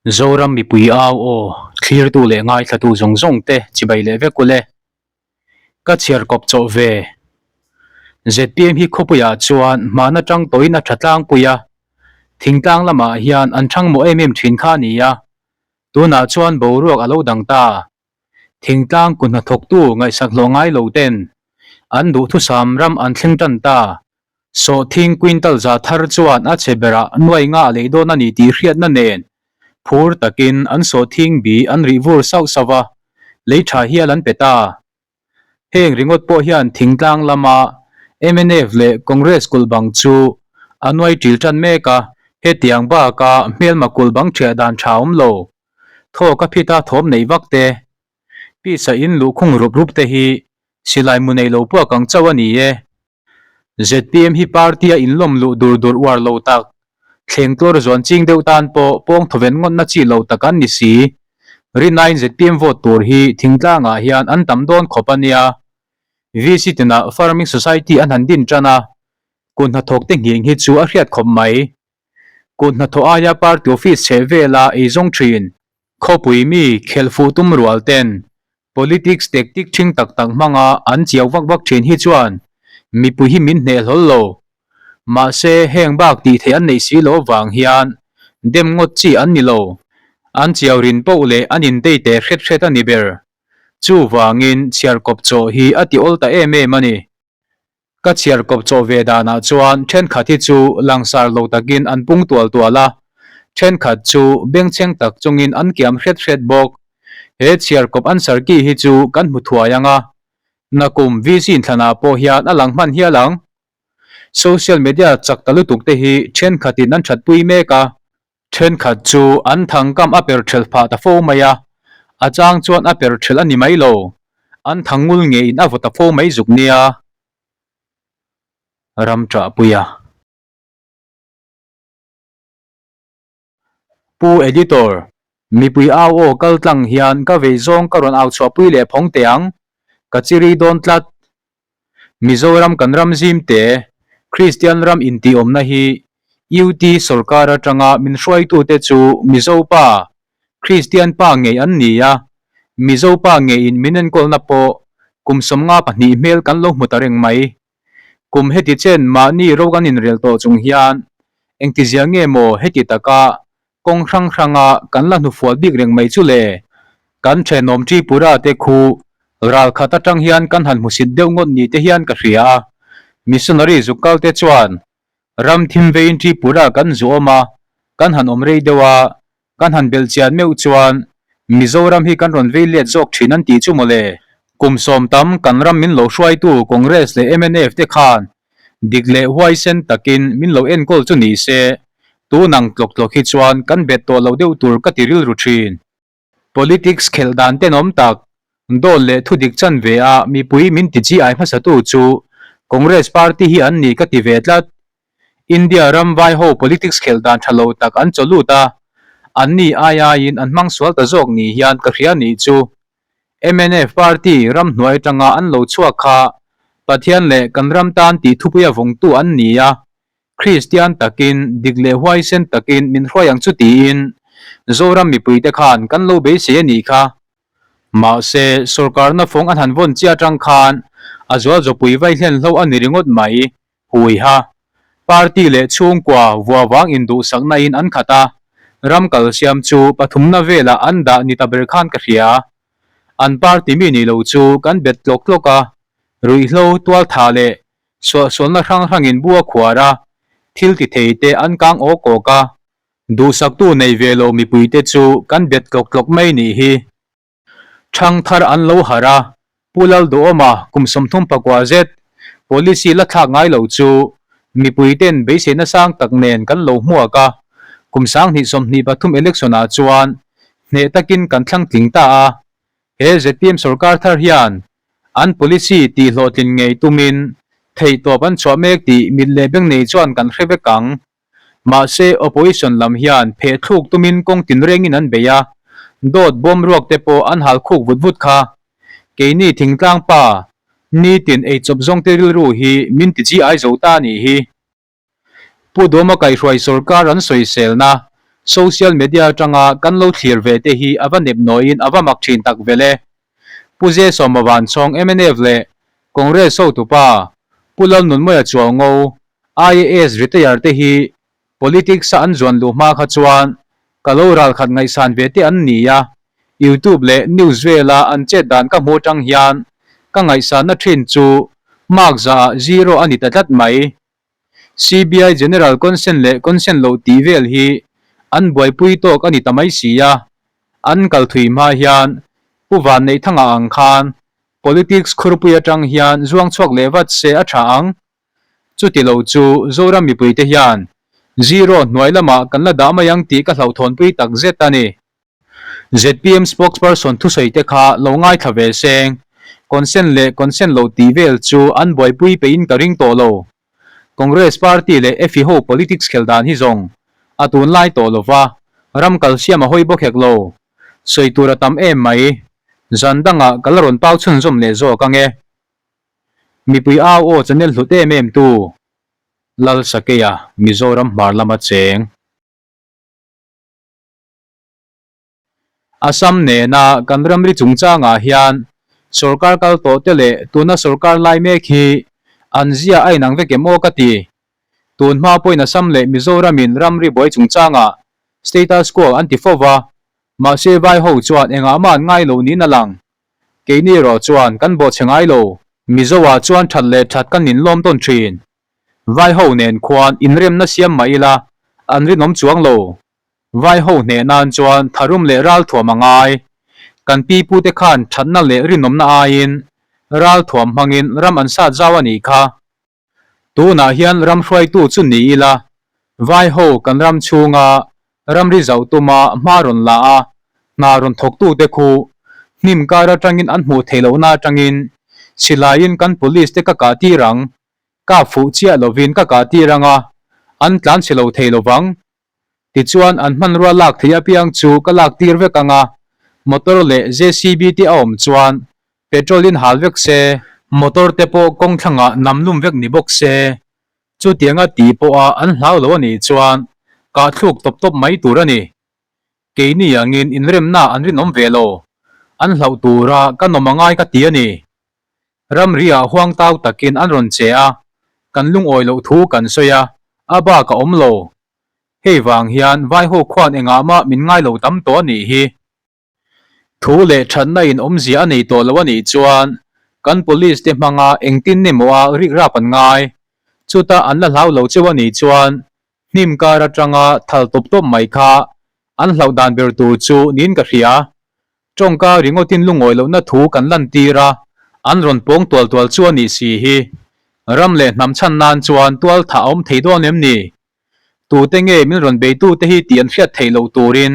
Zoram mipui au aw, thlirtu leh ngaithlatu zawng zawng te chibai leh vek ule. Ka chhiar kawp chawh ve. Zpm hi khawpuiah chuan hman atang tawhin a tha tlangpui a, thingtlang lamah hian an thang mawh em em thin kha a ni a, tunah chuan boruak a lo dang ta. Thingtlang kut hnathawktu ngaihsak hlawh ngai lo ten an duhthusam ram an thleng tan ta. Sawhthing quintal za thar chuan a chhe berah nuai nga a lei dawn a ni tih hriatna nen phur takin an sawhthing bi an rih vur sauh sauh a, lei tha hial an pe ta. Heng ringawt pawh hian thingtlang lama mnf leh Congress kulh bang chu a nuai ṭil ṭan mek a, hetiang baka hmelma kulh bang ṭhiah dan ṭha awm lo. Thawk a phita thawm neih vak te, pisa in luhkhung rup rup te hi silai mu nei lo puak ang chauh a ni e. Zpm hi party a inlawm luh dur dur uar lo tak, thleng tlawr zuan ching deuh tan pawh pawng thawven ngawtna chi lo tak an ni si. Rinaiin zpm vote tur hi thingtlangah hian an tam dawn khawp a nia. VC tinah Farming Society an han din tan a, kut hnathawk te nghing hi chu a hriat khawp mai. Kut hnathawh aia party office chheh vela eizawng thin. Khawpui mi khelhfuh tum rual ten Politics tactic ṭhing tak tak hmanga an chiau vak vak ṭhin hi chuan mipui hi min hneh hlawl lo. Mahse, heng bak tih theih an neih si lo avang hian dem ngawt chi an ni lo. An chiau rin poh leh an intei teh hret hret a ni ber. Chuvangin chhiarkawp chawh hi a ti awl ta em em a ni. Ka chhiar kawp chawh ve danah chuan thenkhat hi chu langsar lo takin an pung tual tual a, thenkhat chu bengchheng tak chungin an kiam hret hret bawk. He chhiar kawp answer key hi chu kan hmu thuai ang a, nakum VC inthlanah pawh hian a lang hman hial ang. Social media chak ta lutuk te hi thenkhatin an thatpui mek a, Thenkhat chu an thangkam a per thelh phah ta fo mai a, a chang chuan a per thelh a ni mai lo, an thangngul ngeiin a vaw ta fo mai zuk nia. Ram ṭahpuia. Pu Editor, mipui au aw kal tlang hian ka vei zawng ka rawn au chhuahpui leh phawng teh ang, ka chiri dawn tlat. Mizoram kan ram zim te, Kristian ram intihawmna hi UT sawrkar atanga min hruaitute chu Mizo pa, Kristian pa ngei an ni a, Mizo pa ngeiin min enkawlna pawh kum 52 hmel kan lo hmu ta reng mai. Kum heti chen mahni ro kan inrel tawh chung hian engtizia nge maw heti taka Kawng hrang hranga kan la hnufual bik reng mai chu le. Kan thenawm Tripura te khu ral khat atang hian kan han hmusit deuh ngawt ni te hian ka hria a. Missionary zuk kal te chuan ram thim veiin Tripura kan zu awm a, kan han awm rei deuh a, kan han belh chian meuh chuan Mizoram hi kan rawn vei let zawk thin an tih chu mawle. Kum 10 tam kan ram min lo hruaitu Congress leh mnf te khan Dik leh huaisen takin min lo enkawl chu ni se, tunang tlawk tlawk hi chuan kan bet tawh lo deuh tur ka ti rilru thin. Politics khelh dan tenawm tak, dawn leh thudik chan ve a mipui min ti chi ai hmasatu chu Congress party hi an ni ka ti ve tlat. India ram vai ho politics khelh dan tha lo tak an chaw lut a, anni ai aiin an hmang sual ta zawk ni hian ka hria nih chu. Mnf party ramhnuai atanga an lo chhuak kha Pathian leh kan ram tan tih thupuia vawngtu an ni a, Kristian takin, dik leh huaisen takin min hruai ang chu tiin Zoram mipuite khan kan lo beisei a nih kha. Mahse, sawrkarna fawng an han vawn chiah atang khan a zual zawpui vai hlen hlo a ni ringawt mai. Huiha, party leh chhungkua vua vang induhsakna in an khat a, ram kalsiam chu pathumna velah an dah ni ta ber khan ka hria. An party mi ni lo chu kan bet tlawk tlawk a, ruihhlo, tualtha leh suahsualna hrang hrangin bu a khuar a, thil ti thei te an kang awk awk a, duhsaktu nei ve lo mipuite chu kan bet tlawk tlawk mai nih hi. Thangthar an lo harh a, Pu Lalduhawma kum 34 zet policy la thlak ngai lo chu mipuiten beiseina sang tak nen kan lo hmuak a, kum 2023 election ah chuan hneh takin kan thlang tling ta a, he zpm sorkar thar hian an policy tih hlawhtlin ngei tumin theihtawp an chhuah mek tih mit leh beng nei chuan kan hre vek ang. Mahse, opposition lam hian pheh thluk tumin kawng tinrengin an bei a, dawt bawm ruak te pawh an hal khuk vut vut kha. Keini thingtlang pa, nitin eichawp zawngte rilru hi min ti chi ai zo ta a nih hi. Pu Dawma kaihhruai sawrkar an sawiselna, Social media atanga kan lo thlir ve te hi a va nep nawiin a va mak thin tak vel e. Pu Zesawma Vanchhawng mnf leh Congress hotupa Pu Lalnunmawia Chuaungo IAS retire te hi Politics a an zuan luh hma kha chuan ka lo ralkhat ngaihsan ve te an ni a, YouTube leh news vela an chet dan ka hmu atang hian ka ngaihsanna thin chu mark zaah zero a ni ta tlat mai. CBI General consent leh consent loh tih vel hi an buaipui tawk a ni ta mai si a, an kal thui hma hian Pu Vanneihthanga ang khan Politics khurpui atang hian zuang chhuak leh vat se a tha ang. Chuti lo chu Zoram mipuite hian zero hnuai lamah kan la dah mai ang tih ka hlauhthawnpui tak zet a ni. Zpm spokesperson thusawi te kha lo ngaithla ve seng, consent leh consent lo tih vel chu an buaipui peihin ka ring tawh lo. Congress party leh Efi ho politics khel dan hi zawng a tunlai tawh lo va, ram kalsiam a hawi bawk hek lo. Sawi tur a tam em mai. Zan dangah ka la rawn pau chhunzawm leh zawk ang e. Mipui au aw channel hlut em em tu Lalsakeia Mizoram hmar lama cheng. Assam nena kan ramri chungchangah hian sorkar kal tawh te leh tuna sorkar lai mek hi an zia a inang vek em aw ka ti. Tun hma pawhin Assam leh Mizoramin ramri buai chungchangah status quo an ti fo va, mahse vai ho chuan engah mah an ngai lo niin a lang. Keini erawh chuan kan bawhchhe ngai lo. Mizoah chuan that leh that kan inlawm tawn thin. Vai ho nen khuan inremna siam mah ila an rinawm chuang lo. Vai ho hneh nan chuan tharum leh ralthuam a ngai. Kan pi pute khan thatna leh rinawmna aiin ralthuam hmangin ram an sat zau a nih kha. Tunah hian ram hruaitu chu ni ila, vai ho kan ram chhunga ramri zauh tuma hma rawn la a, hna rawn thawktute khu hnim kar atangin an hmuh theih lohna atangin silaiin kan police te ka kah tir ang, kap fuh chiah lovin ka kah tir ang a, an tlan chhe lo thei lovang. Tichuan an hmanrua lak theih apiang chu ka lak tir vek ang a, motor leh JCB te a awm chuan petrol in hal vek se, motor te pawh kawng thlangah nam lum vek ni bawk se, chutianga tih pawha an hlau lo a nih chuan kah thluk tawp tawp mai tur a ni. Keini angin inremna an rinawm ve lo, an hlauh tura ka nawm a ngai ka ti a ni. Ramri-ah huang tau takin an rawn che a, kan lungawi loh thu kan sawi a, a bak a awm lo. Hei vang hian Vaiho khuan engah mah min ngai lo tam tawh a nih hi. Thu leh thatna in awmzia a nei tawh lo a nih chuan kan police te hmanga engtin emaw a rikrap an ngai. Chuta an la hlau lo cheu a nih chuan hnim kar atanga thal tawp tawp mai kha an hlauh dan ber tur chu niin ka hria. Tawngka ringawtin lungawi lohna thu kan lantir a, an rawn pawng tual tual chu a nih si hi. Ram leh hnam chhan nan chuan tual thah a awm thei dawn em ni? Tute nge min rawn beitute hi tih an hriat theih loh turin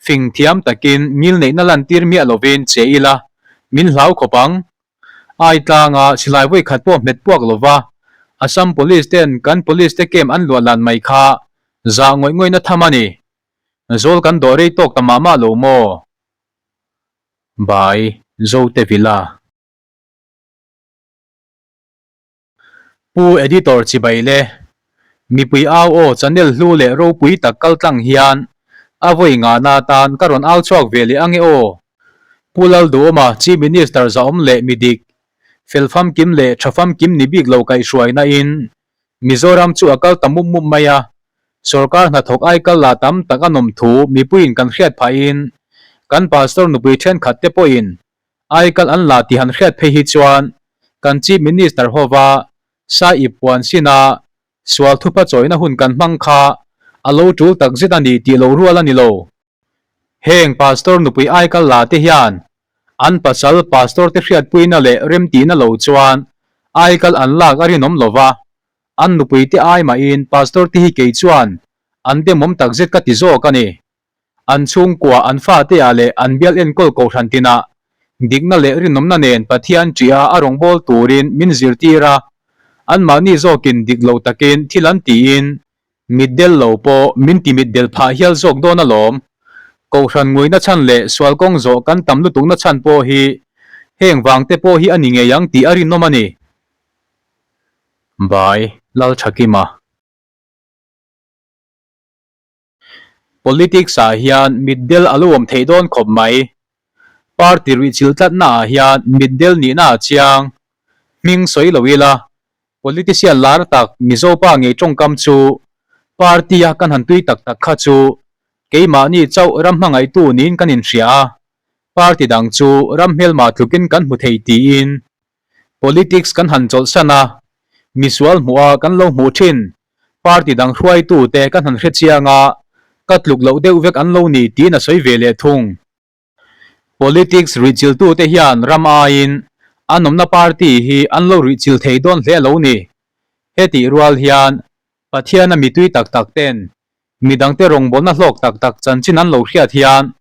fing thiam takin ngilneihna lantir miah lovin che ila min hlau khawp ang. Aitlanga silai vawi khat pawh hmet puak lova Assam Police ten kan Police te camp an luah lan mai kha zah ngawih ngawihna tham a ni. Zawl kan dawh rei tawk ta mah mah lo maw? By Zote Villa. Pu Editor Chibai le Mipui au aw channel hlu leh ropui tak kal tlang hian a vawi ngahna atan ka rawn au chhuak ve leh ange aw. Pu Lalduhawma Chief Minister zahawm leh midik, fel famkim leh tha famkim ni bik lo kaihhruaina in Mizoram chu a kal ta mup mup mai a, sorkar hnathawk aikal la tam tak a nawm thu mipuiin kan hriat phahin kan pastor nupui thenkhat te pawhin aikal an la tih han hriat phei hi chuan kan Chief Minister hova Sai ip puan sina sual thupa chawina hun kan hmang kha a lo tul takzet a ni tih lo rual a ni lo. Heng Pastor nupui aikal la te hian an pasal Pastor te hriatpuina leh remtihna lo chuan aikal an lak a rinawm lo va, an nupui te ai mahin Pastor te hi kei chuan an demawm takzet ka ti zawk a ni. An chhungkua an fate ah leh an bial enkawl kohhran tinah dikna leh rinawmna nen Pathian ṭiha a rawngbâwl turin min zirtir a, anmahni zawkin dik lo takin thil an tiin Mitdel lo pawh min ti mitdel phah hial zawk dawn alawm. Kohhran nguina chhan leh sual kawng zawh kan tam lutukna chhan pawh hi heng vang te pawh hi a ni ngei ang tih a rinawm a ni. By, Lalthakima. Politics ah hian mitdel a lo awm theih dawn khawp mai. Party ruihchilh tlatna ah hian mitdel nihna a chiang. Hming sawi lo ila, politician lar tak Mizo pa ngei tawngkam chu party a kan han tui tak tak kha chu keimahni chauh ram hmangaihtu niin kan inhria a, party dang chu ram hmelma tlukin kan hmu thei tiin Politics kan han chawlhsan a, misual hmuh a kan lo hmuh thin, party dang hruaitu te kan han hre chiang a, ka tluk loh deuh vek an lo ni tiin a sawi ve leh thung. Politics ruihchiltu te hian ram aiin an awmna party hi an lo ruihchil thei dawn hle a lo ni. Hetih rual hian Pathiana mitui tak tak ten Midangte rawngbawlna hlawk tak tak chanchin an lo hriat hian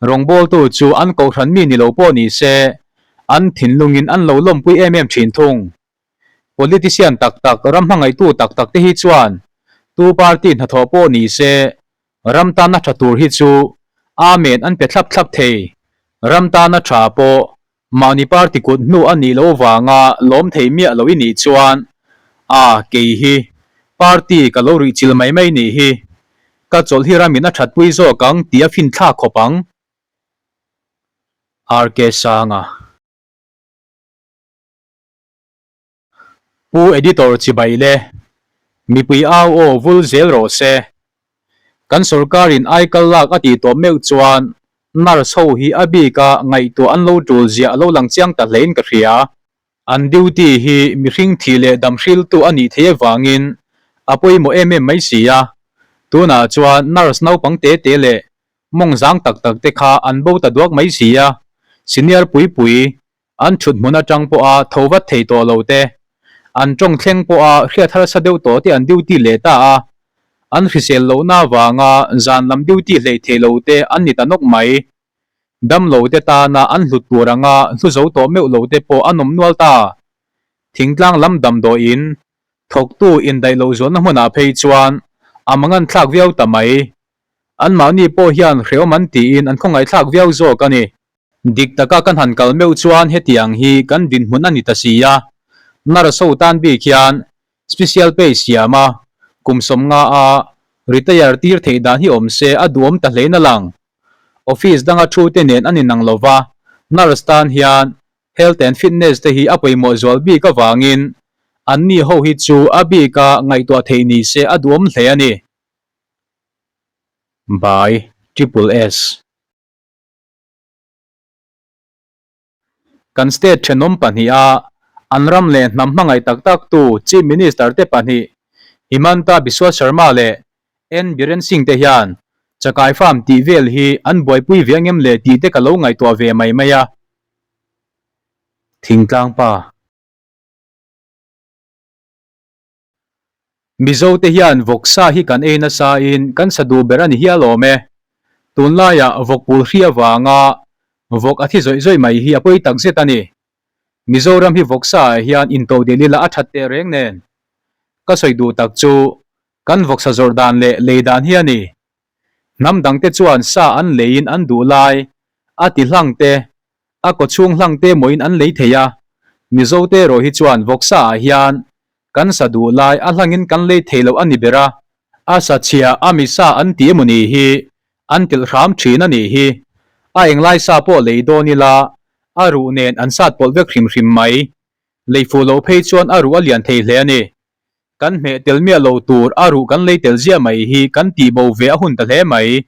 rawngbawltu chu an kohhran mi ni lo pawh ni se, an thinlungin an lo lawmpui em em thin thung. Politician tak tak, ram hmangaihtu tak tak te hi chuan tu party hnathawh pawh ni se, ram tana tha tur hi chu Amen an pe thlap thlap thei. Ram tana tha pawh Mahni party kut hnu a nih loh vanga lawm thei miah lo i nih chuan a kei hi party ka lo rih chil mai mai nih hi. Ka chawlh hi ramin a thatpui zawk ang tih a fin thlak khawp ang. RK Sanga. Pu Editor chibai le mipui au aw vul zel rawh se. Kan sorkarin aikal lak a tih tawp meuh chuan nurse ho hi a bika ngaihtuah an lo tul ziah a lo lang chiang ta hlein ka hria. An duty hi mihring thih leh dam hriltu a nih theih avangin a pawimawh em em mai si a. Tunah chuan nurse naupang te te leh mawng zang tak tak te kha an bo ta duak mai si a. Senior pui pui An thut hmun atang pawha tho vat thei tawh lo te, an tawng thleng pawha hriat harsa deuh tawh te an duty leh ta a, an hrisel lohna avanga zan lam duty hleih theih lo te an ni ta nawk mai. Dam lo te tana an hlut tur anga hlu zo tawh meuh lo te pawh an awm nual ta. Thingtlang lam damdawiin thawktu indaih loh zualna hmunah phei chuan a mangan thlak viau ta mai. Anmahni pawh hian hrehawm an tiin an khawngaihthlak viau zawk a ni. Dik taka kan han kal meuh chuan hetiang hi kan dinhmun a ni ta si a, nurse ho tan bik hian special pay siam a, kum sawmnga a retire tir theih dan hi awm se a duhawm ta hlein a lang. Office danga thu te nen an inang lova, nurse tan hian health and fitness te hi a pawimawh zual bik avangin anni ho hi chu a bika ngaihtuah theih ni se a duhawm hle a ni. By Triple S. Kan state thenawm pahniha an ram leh hnam hmangaih tak tak tu Chief Minister te pahnih Himanta Biswa Sarma leh N Biren Singh te hian chakai farm tih vel hi an buaipui ve angem le tih te ka lo ngaihtuah ve mai mai a. Thingtlang pa. Mizo te hian vawksa hi kan ei nasa in kan sa duh ber a ni hial awm e. Tunlaiah vawk pul hri avanga vawk a thi zawih zawih mai hi a pawi tak zet a ni. Mizoram hi vawksa ah hian intodelh ila a that teh reng nen. Ka sawi duh tak chu kan vawksa zawrh dan leh lei dan hi a ni. Hnam dangte chuan sa an leiin an duh lai a ti hlang te, a kawchhung hlang te mawiin an lei thei a, Mizote erawh hi chuan vawksa ah hian kan sa duh lai a hlangin kan lei thei loh a ni ber a, a sa chhia a mi sa an ti emaw ni hi an tilh hram thin a nih hi, a englai sa pawh lei dawn ila a ruh nen an sat pawlh vek hrim hrim mai, lei fuh loh phei chuan a ruh a lian thei hle a ni. Kan hmeh tel miah lo tur a ruh kan lei tel ziah mai hi kan tih bo ve a hun ta hle mai.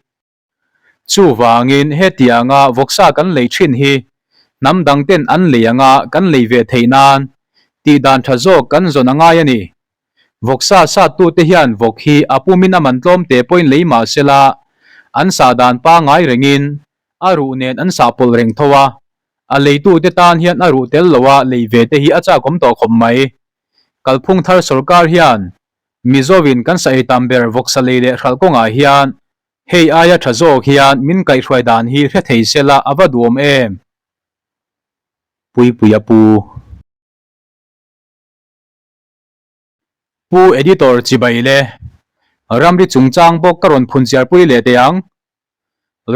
Chuvangin hetianga vawksa kan lei thin hi hnam dang ten an lei anga kan lei ve theih nan tih dan tha zawk kan zawn a ngai a ni. Vawksa sattute hian vawk hi a pumin a man tlawm te pawhin lei mah sela an sah dan pangngai rengin a ruh nen an sah pawlh reng tho a, a leitute tan hian a ruh tel loa lei ve te hi a chakawm tawh khawp mai. Kalphung thar sorkar hian Mizovin kan sa ei tam ber vawksa lei leh hralh kawngah hian hei aia tha zawk hian min kaihhruai dan hi hre thei sela a va duhawm em? Puipuia Pu. Pu Editor chibai le ramri chungchang bawk ka rawn phun chiarpui leh teh ang.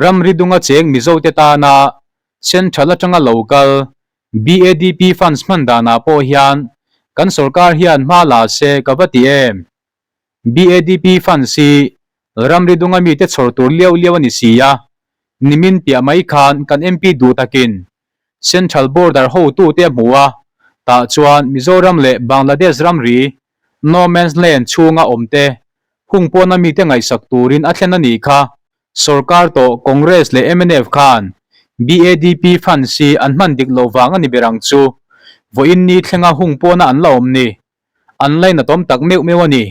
Ramri dunga cheng Mizote tana Central atanga lo kal BADP funds hman danah pawh hian kan sorkar hian hma la se ka va ti em? BADP funds hi Ramri dunga mite chhawr tur liau liau a ni si a, nimin piah mai khan kan MP duh takin Central Border hotute a hmu a, tah chuan Mizoram leh Bangladesh ramri No Man's Land chhunga awmte hung pawna mite ngaihsak turin a thlen a nih kha. Sorkar tawh Congress leh mnf khan BADP funds hi an hman dik loh vang a ni ber ang chu. Vawiin ni thlenga hung pawna an la awm ni. An lainatawm tak meuh meuh a ni.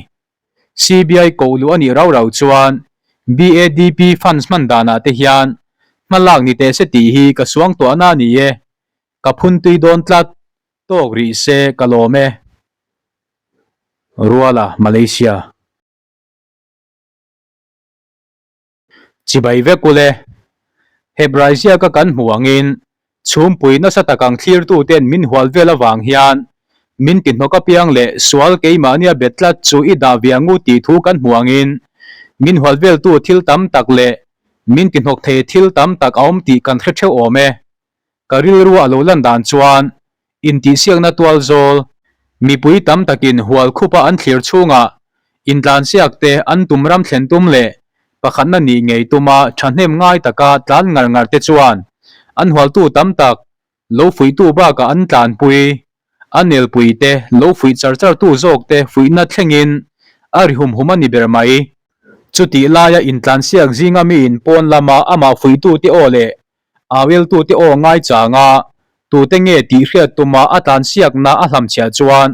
CBI koh luh a nih rau rau chuan BADP funds hman danah te hian hma lak ni teh se tih hi ka suang tuahna a ni e. Ka phun tui dawn tlat. Tawk rih se ka lawm e. Ruala, Malaysia. Chibai vek ule. Hebrai ziaka kan hmuh angin chhumpui nasa tak ang thlirtuten min hual vel avang hian min ti hnawk apiang leh sual keimahnia bet tlat chu i dah ve angu tih thu kan hmuh angin min hual veltu thil tam tak leh min ti hnawk thei thil tam tak a awm tih kan hre theuh awm e. Ka rilru a lo lan dan chuan intihsiakna tual zawl mipui tam takin hual khupa an thlir chhungah intlansiak te an tum ram thlen tum leh pakhatna nih ngei tuma thahnem ngai taka tlan ngar ngar te chuan an hualtu tam tak lo fuihtu bakah an tlanpui a nelpui te lo fuih char char tu zawk te fuihna thlengin a ri hum hum a ni ber mai. Chutih laia intlansiak zinga miin pawn lama amah fuihtu te aw leh Aweltute aw ngaichanga tute nge tih hriat tuma a tlansiakna a hlamchhiah chuan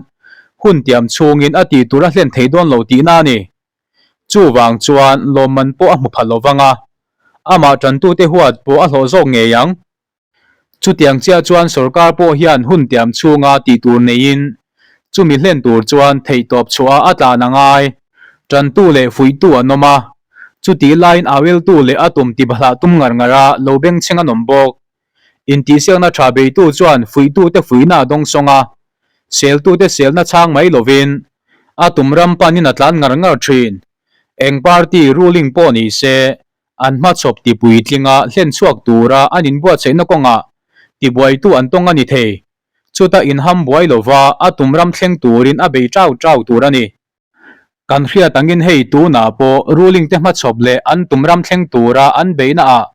hun tiam chhungin a tih tur a hlen thei dawn lo tihna a ni. Chuvang chuan lawmman pawh a hmu pha lo vang a, amah tantute huat pawh a hlawh zawk ngei ang. Chutiang chiah chuan sorkar pawh hian hun tiam chhunga tih tur neiin chumi hlen tur chuan theihtawp chhuah a tlan a ngai. Tantu leh fuihtu an awm a, Chutih laiin Aweltu leh a tum tibahlah tum ngar ngar a lo bengchheng an awm bawk. Intihsiakna tha beitu chuan fuihtute fuihna a dawng sawng a, seltute selna chhang mai lovin a tum ram panin a tlan ngar ngar thin. Eng party ruling pawh ni se, an hmachhawp tipuitlinga hlen chhuak tura an inbuatsaihna kawngah tibuaitu an tawng a ni thei. Chuta inham buai lova a tum ram thleng turin a bei chau chau tur a ni. Kan hriat angin hei tunah pawh ruling te hmachhawp leh an tum ram thleng tura an beihna ah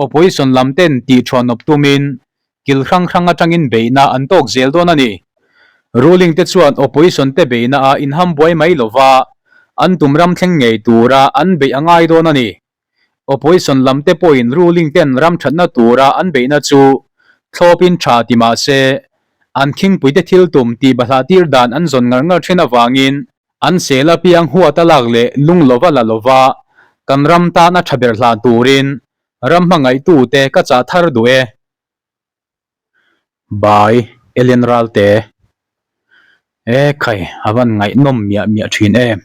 opposition lam ten tih thuanawp tumin kil hrang hrang atangin beihna an tawk zel dawn a ni. Ruling te chuan opposition te beihna ah inham buai mai lova an tum ram thleng ngei tura an beih a ngai dawn a ni. Opposition lam te pawhin ruling ten ram thatna tura an beihna chu thlawpin tha ti mah se, an khingpuite thil tum tih bahlah tir dan an zawn ngar ngar thin avangin an sel apiang huat a lak leh lung lova la lova kan ram tan a tha ber hlan turin ram hmangaihtute ka chah thar duh e. By Ellen Ralte. E khai, a van ngaihnawm miah miah thin em.